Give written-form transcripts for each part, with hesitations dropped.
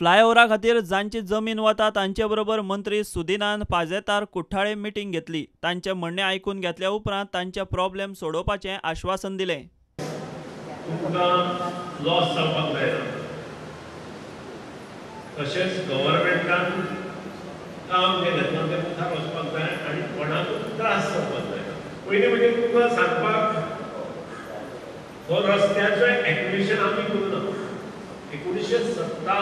फ्लायओव्हरा खातीर जांची जमीन वता तांचे बरोबर मंत्री सुदिनान पाजेतार कुठ्ठाळे मिटींग घेतली. तांचे म्हणणें आयकून घेतल्या उपरांत तांचे प्रॉब्लेम सोडोवपाचें आश्वासन दिलें. तुमकां लॉस जावपाक जायना, तशेंच गव्हर्मेंटान काम जें घेतलां तें मुखार वचपाक जाय आनी कोणाकूच त्रास जावपाक जायना. पयलीं म्हणजे तुमकां सांगपाक हो रस्त्याचो एक्विजिशन आमी करूं ना. 1970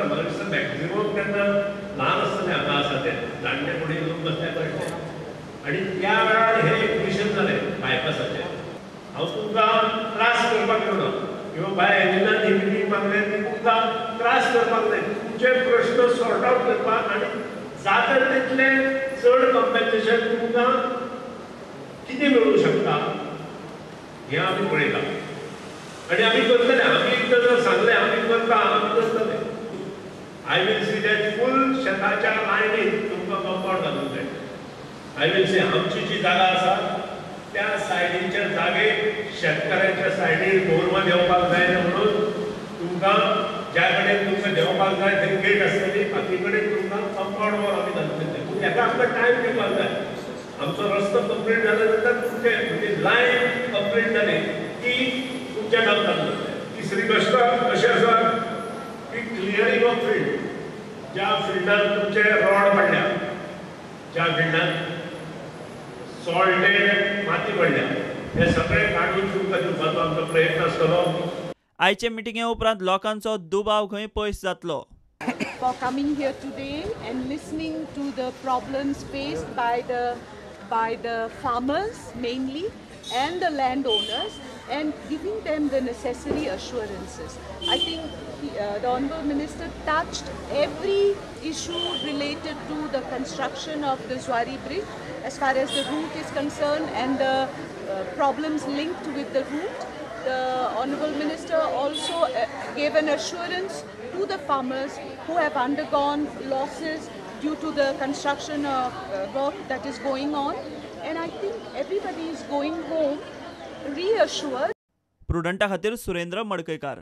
म्हाका दिसता मॅक्झिमम तेन्ना ल्हान आसतले हांगा आसा ते जाणटे कोणी लोक बसले कळटले आनी त्या वेळार हें एक्विजिशन जालें बायपासाचें. हांव तुमकां त्रास करपाक येवना किंवा बाय एलिनान ही मिटींग मागले ती तुमकां त्रास करपाक जाय. तुमचे प्रश्न सॉर्ट आवट करपाक आनी जाता तितलें चड कम्पेन्सेशन तुमकां कितें मेळूंक शकता हें आमी पळयता आनी आमी करतले. आमी एकदां जर सांगलें आमी करता, आमी करतले. I will see that full शेताच्या लायनीन तुमकां कंपावंड घालूंक जाय. I will see आमची जी जागा आसा त्या सायडीच्या जागेर शेतकारांच्या सायडीर गोरवां देंवपाक जायना म्हणून तुमकां ज्या कडेन तुमकां देंवपाक जाय थंय गेट आसतली, बाकी कडेन तुमकां कंपावंड वॉल आमी घालूंक जाय. पूण हेका आमकां टायम दिवपाक जाय. आमचो रस्तो कंप्लीट जाल्या नंतर तुमचे म्हणजे लायन कंप्लीट जाली की तुमचें काम चालू जातलें. तिसरी गोश्ट अशें आसा की क्लियरींग ऑफ फिल्ड, ज्या फिल्डान तुमचे रॉड पडल्या, ज्या फिल्डान सॉल्टेड माती पडल्या, हे सगळे काडून तुमकां दिवपाचो आमचो प्रयत्न आसतलो. आयचे मिटिंगे उपरांत लोकांचो दुबाव खंय पयस जातलो. For coming here today and listening to the problems faced by the farmers mainly and the landowners and giving them the necessary assurances. I think the Honorable Minister touched every issue related to the construction of the Zuari Bridge as far as the route is concerned and the problems linked with the route. The Honorable Minister also gave an assurance to the farmers who have undergone losses due to the construction of work that is going on. And I think everybody is going home reassured. प्रुडंटा खातीर सुरेंद्र मडकयकार.